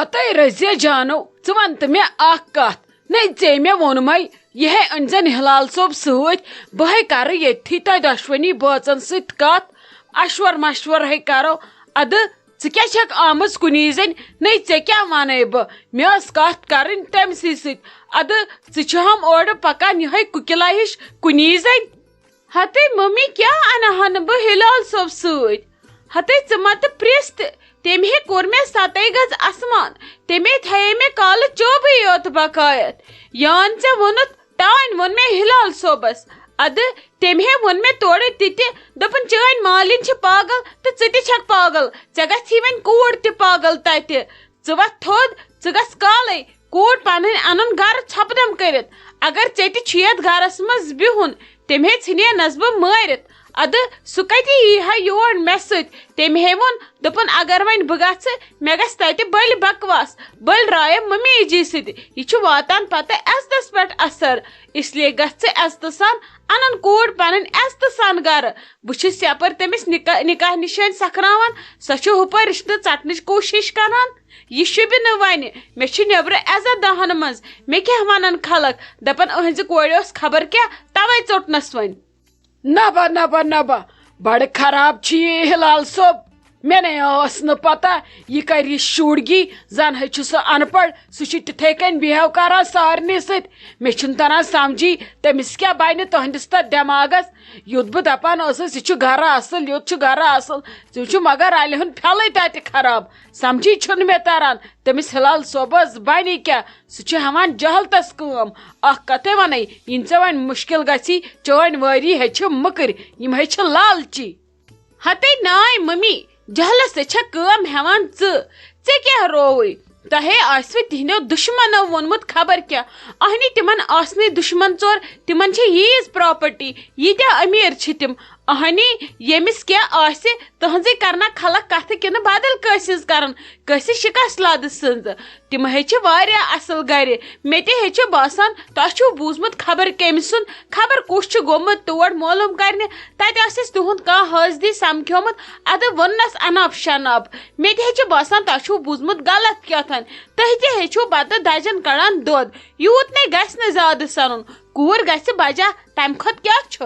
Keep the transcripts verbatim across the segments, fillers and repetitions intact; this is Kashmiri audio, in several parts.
ہتے رضیہ جانو، ژٕ وَن تہٕ مےٚ اکھ کتھ۔ نَے، ژےٚ مےٚ ووٚنمَے، یہِ ہے أنۍ زٮ۪ن ہلال صٲب سۭتۍ، بہٕ ہے کرٕ ییٚتھی تۄہہِ دۄشوٕنی بٲژن سۭتۍ کتھ، اشور مشور ہے کرو۔ ادٕ ژٕ کیٛاہ چھکھ آمٕژ کُنی زٔنۍ؟ نَے، ژےٚ کیٛاہ وَنَے بہٕ؟ مےٚ ٲس کتھ کرٕنۍ تٔمۍ سٕے سۭتۍ۔ ادٕ ژٕ چھُہم اورٕ پکان یِہوٚے کُکِلا ہِش کُنی زٔنۍ؟ ہتے ممی، کیٛاہ انہٕ ہن بہٕ ہلال صٲب سۭتۍ؟ ہتے ژٕ مہ تہٕ پرٛژھ تہِ، تٔمۍ ہے کوٚر مےٚ ستے گز اسمان، تٔمۍ ہے تھایے مےٚ کالہٕ چوبٕے یوت بقایت۔ یان ژےٚ ووٚنُتھ، تانۍ ووٚن مےٚ ہلال صٲبس۔ ادٕ تٔمۍ ہے ووٚن مےٚ تورٕ تہِ تہِ، دوٚپُن، "چٲنۍ مالِنۍ چھِ پاگل تہٕ ژٕ تہِ چھکھ پاگل، ژےٚ گژھی وۄنۍ کوٗر تہِ پاگل تتہِ۔ ژٕ وۄتھ تھوٚد، ژٕ گژھ کالے کوٗر پنٕنۍ انُن گرٕ ژھۄپہٕ دم کٔرِتھ۔ اگر ژےٚ تہِ چھُ یتھ گرس منٛز بِہُن، تٔمۍ ہے ژھٕنینس بہٕ مٲرِتھ۔ ادٕ سُہ کتہِ یی ہا یور مےٚ سۭتۍ؟" تٔمۍ ہے ووٚن، دوٚپُن، "اگر وۄنۍ بہٕ گژھٕ، مےٚ گژھِ تتہِ بٔلۍ بکواس، بٔلۍ رایے ممی جی سۭتۍ۔ یہِ چھُ واتان پتہٕ عزتس پٮ۪ٹھ اثر۔ اس لیے گژھِ عزتہٕ سان انُن کوٗر پنٕنۍ عزتہٕ سان گرٕ۔ بہٕ چھُس یپٲرۍ تٔمِس نکاح، نکاح نِشٲنۍ سکھراوان، سۄ چھِ ہُپٲرۍ رشتہٕ ژٹنٕچ کوٗشش کران۔ یہِ شوٗبہِ نہٕ وۄنۍ۔ مےٚ چھُ نیٚبرٕ عزت دہن منٛز۔ مےٚ کیٛاہ ونن خلق؟ دپن، أہنزِ کورِ اوس خبر کیٛاہ، توے ژوٚٹنس وۄنۍ۔" نبا، نبا، نبا، بڑٕ خراب چھُ یہِ ہلال صٲب۔ مےٚ نے ٲس نہٕ پتہ یہِ کرِ یہِ شُرگی، زن ہے چھُ سُہ ان پڑھ، سُہ چھُ تِتھے کٔنۍ بِہیو کران سارنٕے سۭتۍ۔ مےٚ چھُنہٕ تران سمجھی تٔمِس کیٛاہ بنہِ تُہنٛدِس تتھ دٮ۪ماغس۔ یوٚت بہٕ دپان ٲسٕس، یہِ چھُ گرٕ اصل، یوٚت چھُ گرٕ اصل، ژٕ چھُ مگر الہِ ہُنٛد پھیلٕے تتہِ خراب۔ سمجھی چھُنہٕ مےٚ تران تٔمِس ہلال صٲبس بنہِ کیٛاہ۔ سُہ چھُ ہٮ۪وان جہالتس کٲم۔ اکھ کتھے ونَے، یِنہٕ ژےٚ وۄنۍ مُشکل گژھی، چٲنۍ وٲری ہے چھِ مٔکٕرۍ، یِم ہے چھِ لالچی۔ ہتے ناے ممی، جہلس سۭتۍ چھےٚ کٲم ہٮ۪وان ژٕ۔ ژےٚ کیٛاہ رووُے؟ تۄہے آسوٕ تِہنٛدیو دُشمنو ووٚنمُت خبر کیٛاہ۔ اہنی تِمن آسنٕے دُشمن ژور، تِمن چھےٚ ییٖژ پراپرٹی، ییٖتیٛاہ أمیٖر چھِ تِم۔ اہنی ییٚمِس کیٛاہ آسہِ، تٕہنٛزٕے کرنا خلق کتھٕ کِنہٕ بدل کٲنٛسہِ ہٕنٛز کرن، کٲنٛسہِ شکست لدٕ سٕنٛز۔ تِم ہے چھِ واریاہ اصل گرِ۔ مےٚ تہِ ہے چھُ باسان، تۄہہِ چھُو بوٗزمُت خبر کٔمۍ سُنٛد، خبر کُس چھُ گوٚمُت تور معلوم کرنہِ۔ تتہِ آسٮ۪س تِہُنٛد کانٛہہ حٲسدی سمکھیومُت، ادٕ ووٚننس اناپ شناپ۔ مےٚ تہِ ہے چھُ باسان، تۄہہِ چھُو بوٗزمُت غلط کیٛاہ تام۔ تُہۍ تہِ ہے چھِو پتہٕ دجن کڑان دۄد۔ یوٗت نے گژھِ نہٕ زیادٕ سنُن۔ کوٗر گژھِ بجا، تمہِ کھۄتہٕ کیٛاہ چھُ؟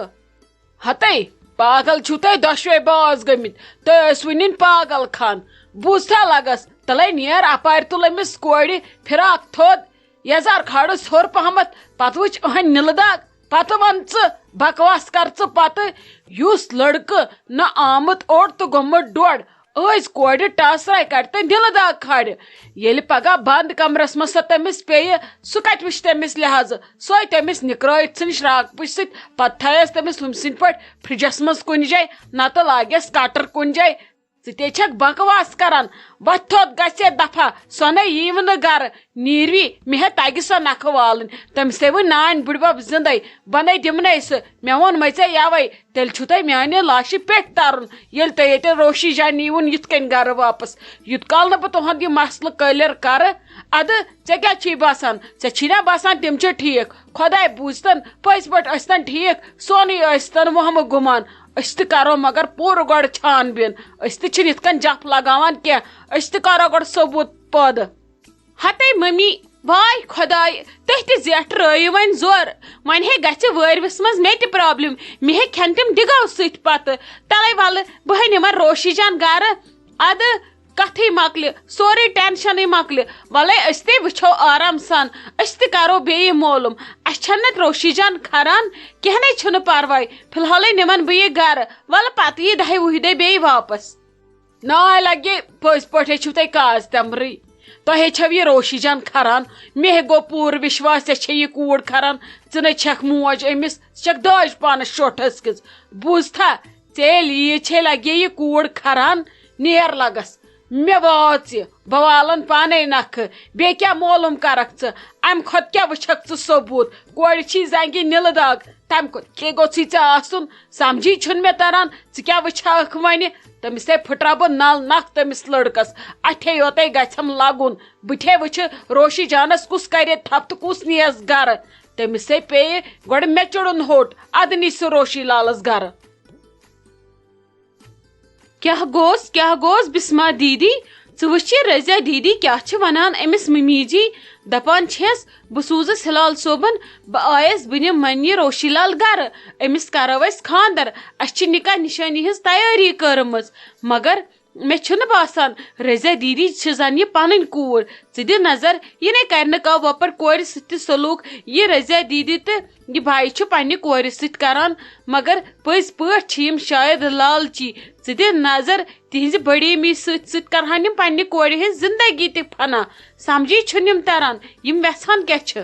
ہتے، پاگل چھِو تُہۍ دۄشوے باز گٔمٕتۍ۔ تُہۍ ٲسۍ وٕنِن پاگل خان۔ بوٗزتھا لگس، تلے نیر اپارِ تُل أمِس کورِ فراک تھوٚد، یزار کھالُس ہیوٚر پہمتھ، پتہٕ وٕچھ أہنٛدۍ نِلہٕ داغ۔ پتہٕ ون ژٕ، بکواس کر ژٕ پتہٕ۔ یُس لڑکہٕ نہٕ آمُت اوٚڑ تہٕ گوٚمُت ڈۄڈ، أزۍ کورِ ٹاسراے کڑِ تہٕ نِلہٕ داغ کھالہِ۔ ییٚلہِ پگاہ بند کمرس منٛز سۄ تٔمِس پیٚیہِ، سُہ کتہِ وٕچھِ تٔمِس لحاظہٕ؟ سۄے تٔمِس نِکرٲوِتھ ژھٕنہِ شراکپٕچ سۭتۍ، پتہٕ تھایس تٔمِس ہُمہِ سٕنٛدۍ پٲٹھۍ فرجس منٛز کُنہِ جایہِ، نتہٕ لاگٮ۪س کٹر کُنہِ جایہِ۔ ژٕ تے چھکھ بکواس کران۔ وۄتھ تھوٚد گژھِ دفعہ، سۄ نے ییٖوٕ نہٕ گرٕ۔ نیٖروی، مےٚ ہے تگہِ سۄ نکھٕ والٕنۍ۔ تٔمِس ہے وۄنۍ نانۍ بٕڈبب زندے، بنے دِمنے سُہ۔ مےٚ ووٚنمَے ژےٚ یوے، تیٚلہِ چھُو تۄہہِ میانہِ لاشہِ پٮ۪ٹھ ترُن، ییٚلہِ تۄہہِ ییٚتہِ روشی جان نیٖوُن یِتھ کٔنۍ گرٕ واپس۔ یوٗت کال نہٕ بہٕ تُہُنٛد یہِ مسلہٕ clear کرٕ، ادٕ ژےٚ کیٛاہ چھی باسان؟ ژےٚ چھی نا باسان تِم چھِ ٹھیٖک؟ خۄداے بوٗزتن، پٔزۍ پٲٹھۍ ٲسۍتن ٹھیٖک، سونُے ٲسۍتن وہمہٕ گُمان۔ أسۍ تہِ کرو مگر پوٗرٕ گۄڈٕ چھان بیٖن۔ أسۍ تہِ چھِنہٕ یِتھ کٔنۍ جپھ لگاوان کینٛہہ۔ أسۍ تہِ کرو گۄڈٕ ثبوٗت پٲدٕ۔ ہتے ممی، واے خۄداے، تُہۍ تہِ زیٹھ رٲیِو وۄنۍ زورٕ۔ وۄنۍ ہے گژھِ وٲرۍوِس منٛز مےٚ تہِ problem۔ مےٚ ہے کھٮ۪ن تِم ڈِگو سۭتۍ پتہٕ۔ تَلَے وَلہٕ، بہٕ ہے نِمَن روشی جان گرٕ۔ اَدٕ کتھٕے مۄکلہِ، سورُے tensionٕے مۄکلہِ۔ وَلَے أسۍ تہِ وٕچھو آرام سان، أسۍ تہِ کرو بیٚیہِ معلوم۔ اَسہِ چھَنہٕ روشی جان کھران، کینٛہہ نَے چھُنہٕ پرواے۔ فی الحالٕے نِمَن بہٕ یہِ گرٕ، وَلہٕ پتہٕ یی دَہہِ وُہہِ دۄہہِ بیٚیہِ واپس۔ ناے لگے، پٔزۍ پٲٹھۍ ہے چھِو تُہۍ کاز تمرٕے۔ تۄہے چھو یہِ روشی جان کھران۔ مےٚ ہے گوٚو پوٗرٕ وشواس، ژےٚ چھے یہِ کوٗر کھران۔ ژٕ نے چھکھ موج أمِس، ژٕ چھکھ داج پانس شوٹھس کِژ۔ بوٗزتھا، ژےٚ ییٚلہِ یہِ چھے لگے یہِ کوٗر کھران، نیر لگس۔ مےٚ واژ یہِ، بہٕ والن پانے نکھٕ۔ بیٚیہِ کیٛاہ معلوم کرکھ ژٕ؟ امہِ کھۄتہٕ کیٛاہ وٕچھکھ ژٕ ثبوٗت؟ کورِ چھی زنگہِ نِلہٕ داغ، تمہِ کھۄتہٕ کے گوٚژھُے ژےٚ آسُن؟ سمجھی چھُنہٕ مےٚ تران، ژٕ کیٛاہ وٕچھکھ وۄنہِ؟ تٔمِس ہے پھٕٹراو بہٕ نل نکھ تٔمِس لڑکس، اتھے یوتے گژھٮ۪م لگُن۔ بہٕ تھے وٕچھِ روشی جانس کُس کرِ تھپھ تہٕ کُس نیس گرٕ۔ تٔمِس ہے پیٚیہِ گۄڈٕ مےٚ چُڑُن ہوٚٹ، ادٕ نی سُہ روشی لالس گرٕ۔ کیٛاہ گوس، کیٛاہ گوس بسما دیدی؟ ژٕ وٕچھ یہِ رضیہ دیدی کیٛاہ چھِ وَنان أمِس مٔمی جی، دَپان چھَس، "بہٕ سوزس ہلال صٲبن، بہٕ آیس، بہٕ نِمہٕ وۄنۍ یہِ روشی لال گرٕ، أمِس کرو أسۍ خاندر، اَسہِ چھِ نکاح نشٲنی ہٕنٛز تیٲری کٔرمٕژ، مگر مےٚ چھُنہٕ باسان رضیہ دیدی چھِ زن یہِ پنٕنۍ کوٗر، ژٕ دِ نظر، یہِ نے کرِ نہٕ کانٛہہ وۄپر کورِ سۭتۍ تہِ سلوٗک، یہِ رضیہ دیدی تہٕ یہِ بھائی چھُ پننہِ کورِ سۭتۍ کران، مگر پٔزۍ پٲٹھۍ چھِ یِم شاید لالچی، ژٕ دِ نظر، تِہنٛزِ بڑیمی سۭتۍ سۭتۍ کرہن یِم پننہِ کورِ ہٕنٛز زندگی تہِ فنا، سمجھی چھُنہٕ یِم تران، یِم یژھان کیٛاہ چھِ؟"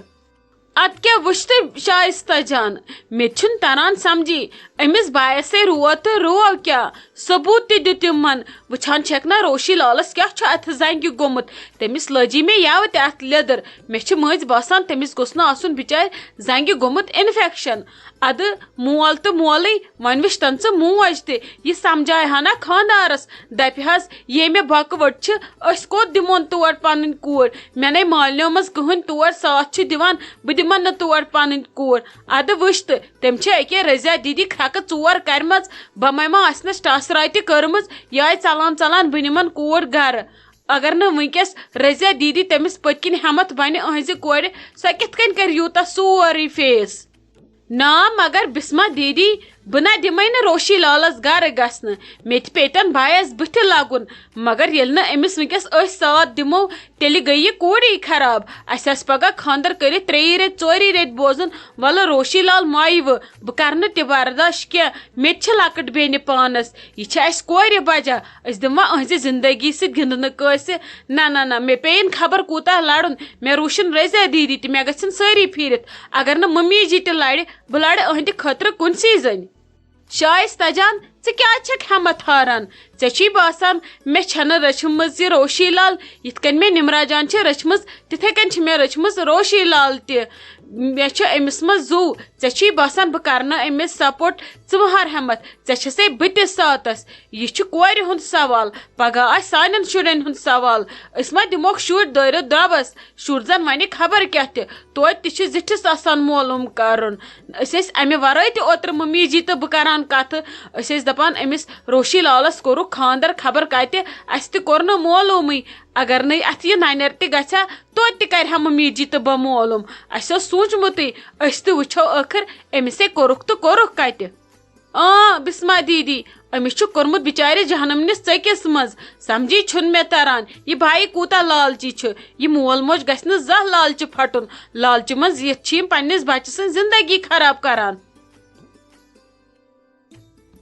ادٕ کیٛاہ وٕچھ تہٕ شائستہ جان، مےٚ تہِ چھُنہٕ تران سمجھی، أمِس بایسے روو تہٕ روو کیٛاہ؟ ثبوت تہِ دیُت یِمن۔ وٕچھان چھکھ نا روشی لالس کیٛاہ چھُ اتھٕ زنگہِ گوٚمُت؟ تٔمِس لٔجی مےٚ یوٕ تہِ اتھ لیٚدٕر۔ مےٚ چھِ مٔنٛزۍ باسان تٔمِس گوٚژھ نہٕ آسُن بِچارِ زنگہِ گوٚمُت انفیکشن۔ ادٕ مول تہٕ مولٕے، وۄنۍ وٕچھتن ژٕ موج تہِ، یہِ سمجھایہِ ہا نا خانٛدارس، دپہِ ہس، "ییٚمہِ بۄکہٕ وٕٹ چھِ، أسۍ کوٚت دِمون تور پنٕنۍ کوٗر؟ مےٚ نے مالنیو منٛز کٕہٕنۍ تور ساتھ چھِ دِوان، بہٕ دِمن نہٕ تور پنٕنۍ کوٗر۔" ادٕ وٕچھ تہٕ، تٔمۍ چھِ أکیاہ رضیہ دیدی کھرٛکہٕ ژور کرِمژ، بۄمے ما آسنس ٹاسراے تہِ کٔرمٕژ، یہِ آیہِ ژلان ژلان بہٕ نِمن کوٗر گرٕ۔ اگر نہٕ وٕنکیٚس رضیہ دیدی تٔمِس پٔتۍ کِنۍ ہٮ۪متھ بنہِ أہنٛزِ کورِ، سۄ کِتھ کٔنۍ کرِ یوٗتاہ سورُے فیس؟ نا، مگر بسمہ دیدی، بہٕ نہ دِمے نہٕ روشی لالس گرٕ گژھنہٕ۔ مےٚ تہِ پیٚتن بایس بٕتھِ لگُن، مگر ییٚلہِ نہٕ أمِس وٕنکیٚس أسۍ ساتھ دِمو، تیٚلہِ گٔیہِ یہِ کوٗرٕے خراب۔ اَسہِ آسہِ پگاہ خانٛدر کٔرِتھ ترٛیٚیہِ ریٚتۍ، ژورِ ریٚتۍ بوزُن، "ولہٕ روشی لال مایہِ وٕ، بہٕ کرٕ نہٕ تہِ برداش کینٛہہ، مےٚ تہِ چھِ لۄکٕٹ بیٚنہِ پانس، یہِ چھِ اَسہِ کورِ بجا، أسۍ دِموا أہنٛزِ زندگی سۭتۍ گِنٛدنہٕ کٲنٛسہِ؟ نہ، نہ، نہ، مےٚ پیٚیِن خبر کوٗتاہ لڑُن، مےٚ روشن رضیہ دیدی تہِ، مےٚ گژھن سٲری پھیٖرِتھ۔ اگر نہٕ مٔمی جی تہِ لڑِ، بہٕ لڑٕ أہنٛدِ خٲطرٕ کُنسٕے زٔنۍ۔" شائستہ جان، ژٕ کیٛازِ چھکھ ہٮ۪متھ ہاران؟ ژےٚ چھُے باسان مےٚ چھنہٕ رٔچھمٕژ یہِ روشی لال، یِتھ کٔنۍ مےٚ نمرا جان چھِ رٔچھمٕژ، تِتھے کٔنۍ چھِ مےٚ رٔچھمٕژ روشی لال تہِ۔ مےٚ چھُ أمِس منٛز زُو۔ ژےٚ چھُے باسان بہٕ کرٕ نہٕ أمِس سپورٹ؟ ژٕ مہ ہار ہٮ۪متھ، ژےٚ چھسے بہٕ تہِ ساتس۔ یہِ چھُ کورِ ہُنٛد سوال، پگاہ آسہِ سانٮ۪ن شُرٮ۪ن ہُنٛد سوال۔ أسۍ ما دِموکھ شُرۍ دٲرِتھ درٛبس؟ شُر زن ونہِ خبر کیٛاہ تہِ۔ توتہِ تہِ چھِ زِٹھِس آسان معلوم کرُن۔ أسۍ ٲسۍ امہِ ورٲے تہِ اوترٕ ممی جی تہٕ بہٕ کران کتھٕ۔ أسۍ ٲسۍ دپان أمِس روشی لالس کوٚرُکھ خانٛدر خبر کتہِ، اسہِ تہِ کوٚر نہٕ معلومٕے۔ اگر نَے اتھ یہِ ننٮ۪ر تہِ گژھِ ہا، توتہِ تہِ کرِ ہا ممی جی تہٕ بہٕ معلوم۔ اسہِ اوس سوٗنچمُتٕے، أسۍ تہِ وٕچھو ٲخٕر أمِسے کوٚرُکھ تہٕ کوٚرُکھ کتہِ۔ آ، بسمہ دیدی، أمِس چھُ کوٚرمُت بِچارِ جہنم نِس ژٔکِس منٛز۔ سمجھی چھُنہٕ مےٚ تران، یہِ بھایی کوٗتاہ لالچی چھُ۔ یہِ مول موج گژھِ نہٕ زانٛہہ لالچہِ پھٹُن۔ لالچہِ منٛز یِتھ چھِ یِم پننِس بچہٕ سٕنٛز زندگی خراب کران۔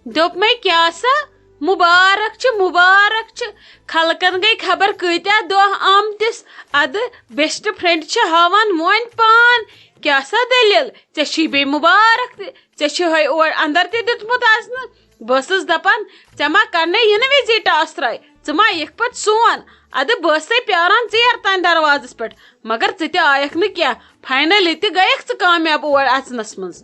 دوٚپمَے، کیٛاہ سا؟ مُبارک چھُ، مُبارک چھُ۔ خلقن گٔے خبر کۭتیٛاہ دۄہ آمتِس۔ اَدٕ بیسٹ فرینڈ چھِ ہاوان میون پان۔ کیٛاہ سا دٔلیٖل؟ ژےٚ چھُے بیٚیہِ مُبارک تہِ۔ ژےٚ چھُ ہَے اور اندر تہِ دیُتمُت اَژنہٕ۔ بہٕ ٲسٕس دَپان، ژےٚ ما کَرنَے یِنہٕ وِزی ٹاسراے؟ ژٕ ما یِکھ پَتہٕ سون؟ اَدٕ بہٕ ٲسَے پیاران ژیر تام دروازَس پٮ۪ٹھ، مگر ژٕ تہِ آیَکھ نہٕ کینٛہہ۔ فاینٔلی تہِ گٔیَکھ ژٕ کامیاب اور اَژنَس منٛز۔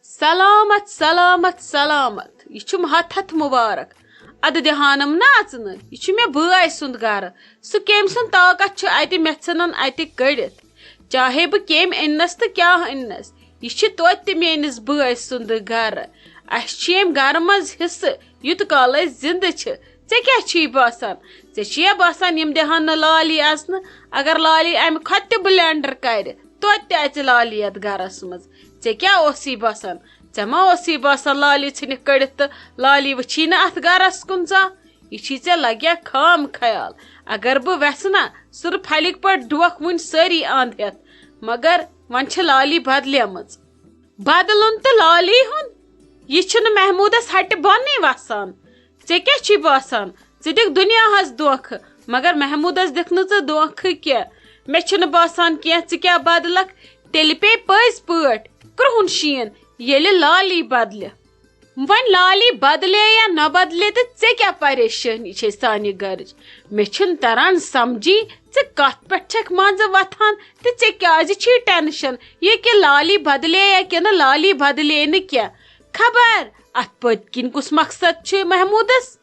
سلامت، سلامت، سلامت۔ یہِ چھُم ہتھ ہتھ مُبارک۔ اَدٕ دِہانم نہٕ اَژنہٕ۔ یہِ چھُ مےٚ بٲے سُنٛد گرٕ۔ سُہ کٔمۍ سُنٛد طاقت چھُ اَتہِ مےٚ ژھٕنان اَتہِ کٔڑِتھ؟ چاہے بہٕ کٔمۍ أننَس تہٕ کیٛاہ أننَس، یہِ چھِ توتہِ تہِ میٛٲنِس بٲے سُنٛد گرٕ۔ اَسہِ چھِ ییٚمہِ گرٕ منٛز حصہٕ، یُت کال أسۍ زِندٕ چھِ۔ ژےٚ کیٛاہ چھُے باسان؟ ژےٚ چھُیا باسان یِم دِہان نہٕ لالی اَژنہٕ؟ اگر لالی اَمہِ کھۄتہٕ تہِ بلینڈر کَرِ، توتہِ تہِ اَژِ لالی یَتھ گرَس منٛز۔ ژےٚ کیٛاہ اوسُے باسان؟ ژےٚ ما اوسُے باسان لالی ژھٕنِکھ کٔڑِتھ تہٕ لالی وٕچھی نہٕ اَتھ گرَس کُن زانٛہہ؟ یہِ چھی ژےٚ لگیا خام خیال۔ اگر بہٕ وٮ۪ژھٕ نا سُرٕ پھلِکۍ پٲٹھۍ ڈوکھ وُنۍ سٲری اَنٛد ہٮ۪تھ، مگر وۄنۍ چھِ لالی بدلیمٕژ۔ بدلُن تہٕ لالی ہُنٛد؟ یہِ چھُنہٕ محموٗدس ہٹہِ بۄنٕے وسان۔ ژےٚ کیٛاہ چھی باسان؟ ژٕ دِکھ دُنیاہس دھوکھٕ، مگر محموٗدس دِکھ نہٕ ژٕ دھوکھٕ کینٛہہ۔ مےٚ چھُنہٕ باسان کینٛہہ ژٕ کیٛاہ بدلکھ، تیٚلہِ پیٚیہِ پٔزۍ پٲٹھۍ کرٛہُن شیٖن، ییٚلہِ لالی بدلہِ۔ وۄنۍ لالی بدلے یا نہ بدلے تہٕ ژےٚ کیٛاہ پریشٲنی چھے سانہِ گرٕچ؟ مےٚ چھُنہٕ تران سمجھی ژٕ کتھ پٮ۪ٹھ چھکھ منٛزٕ وۄتھان تہٕ ژےٚ کیٛازِ چھی ٹینشن؟ یہِ کہِ لالی بدلے یا کِنہٕ لالی بدلے نہٕ کینٛہہ، خبر اتھ پٔتۍ کِنۍ کُس مقصد چھُ محمودس؟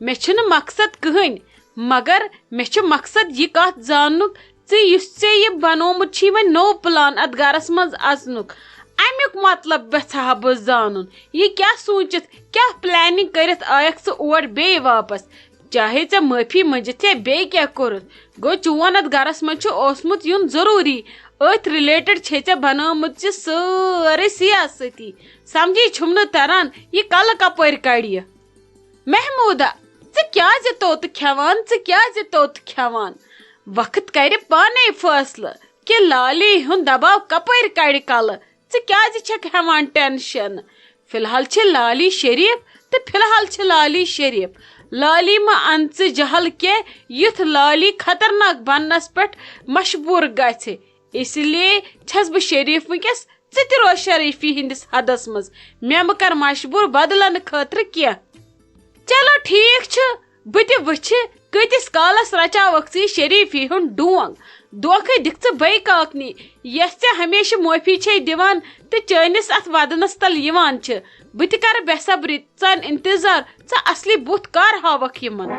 مےٚ چھُنہٕ مقصد کٕہٕنۍ، مگر مےٚ چھُ مقصد یہِ کتھ زاننُک، ژٕ یُس ژےٚ یہِ بنومُت چھُے وۄنۍ نوٚو پلان اتھ گرس منٛز اژنُک، امیُک مطلب یژھٕ ہا بہٕ زانُن۔ یہِ کیٛاہ سوٗنچِتھ، کیٛاہ پلاننگ کٔرِتھ آیکھ ژٕ اور بیٚیہِ واپس؟ چاہے ژےٚ معٲفی مٔنٛجِتھ یا بیٚیہِ کینٛہہ کوٚرُتھ، گوٚو چون اتھ گرس منٛز چھُ اوسمُت یُن ضروٗری۔ أتھۍ رِلیٹڈ چھے ژےٚ بنٲومٕژ یہِ سٲرٕے سیاستی۔ سمجھی چھُم نہٕ تران، یہِ کلہٕ کپٲرۍ کڑِ یہِ؟ محموٗدہ، ژٕ کیٛازِ توٚت کھٮ۪وان، ژٕ کیٛازِ توٚت کھٮ۪وان؟ وقت کرِ پانے فٲصلہٕ کہِ لالی ہُنٛد دباو کپٲرۍ کڑِ کلہٕ۔ ژٕ کیٛازِ چھکھ ہٮ۪وان ٹینشن؟ فی الحال چھِ لالی شریف تہٕ فی الحال چھِ لالی شریف۔ لالی مہ ان ژٕ جہل کینٛہہ، یُتھ لالی خطرناک بننس پٮ۪ٹھ مجبوٗر گژھِ۔ اسی لیے چھس بہٕ شریف وٕنکیٚس، ژٕ تہِ روز شریفی ہٕنٛدِس حدس منٛز۔ مےٚ مہ کر مجبوٗر بدلنہٕ خٲطرٕ کینٛہہ۔ چلو ٹھیک چھُ، بہٕ تہِ وٕچھِ کۭتِس کالس رچاوکھ ژٕ یہِ شریفی ہُنٛد ڈونگ۔ دھوکھے دِکھ ژٕ بے کاکنی، یۄس ژےٚ ہمیشہٕ معٲفی چھے دِوان تہٕ چٲنِس اتھ ودنس تل یِوان چھِ۔ بہٕ تہِ کرٕ بے صبری ژن انتظار، ژٕ اصلی بُتھ کر ہاوکھ یِمن؟